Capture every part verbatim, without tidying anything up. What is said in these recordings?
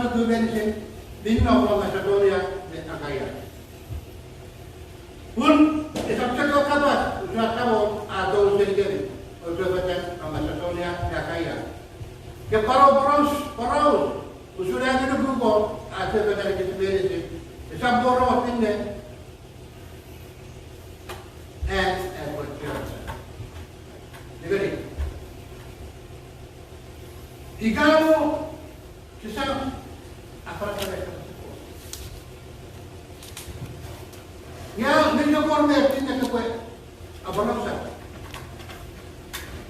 nuku meinisin mi nom non Masedonia me Akaia. Pun esap chok ewe kapas usun a kamo a tou seni kemi, ousefetan non Masedonia me Akaia. Ke pwan poraus, poraus usun an nuku Kot a chofetan kich meinisin, esap pwan wor minne an epwe church. Ikeni, ika mo sisap aporausa. Nge mi nopon me minne kopwe aporausa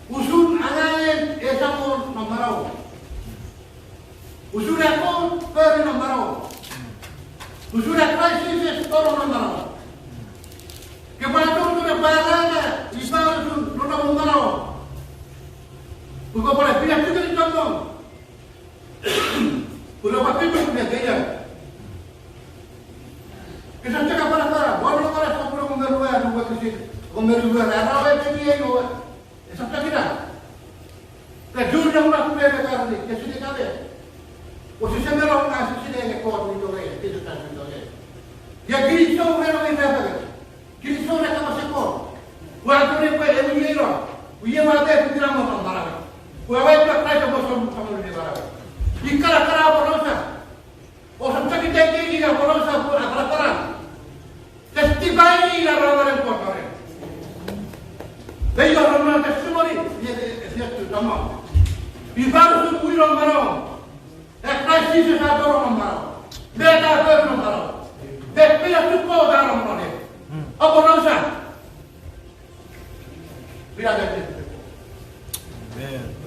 usun angangen ewe Samon non manauom. Usun an Kot fori non manauom. Usun an Kraist Jises fori non manauom. Kopwe achocho ne pwarata ifa usun nonnomun manauom. Pwe kopwe ne finata ngeni chommong. Pwe kopwe fituk me feino. Kosap chok aporausa, Rom sopun engon me ruanu wokisin engon me ruanu, era we kemi ei we. Esap chok ina. Pwe churi ne unat me me karni, ke sinei kame. Pwe sise me rong na sise sinei nge Kot mi tongei, Jises Kraist mi tongei. Nge kinisou ren ewe irapenges. Kinisou ren kapasen Kot. Ua tongeni pwe ewe iei no. Iei ua te kutila mo non manauei. Ua wai pwe Kraist epwe som, som ne manauei. Ikkana kana aporausa. Ousap chok iteiten ina aporausa pwe aporausa. Testify ina rawaren Kot ren. Mei wor ena testimony, ie, ie, ie, tama. Ifa usun win non manauom. An Kraist Jises a tou non manauom. Met a fori non manauom. Met, met a tupo non manauom. Aporausa. Pia met. Amen.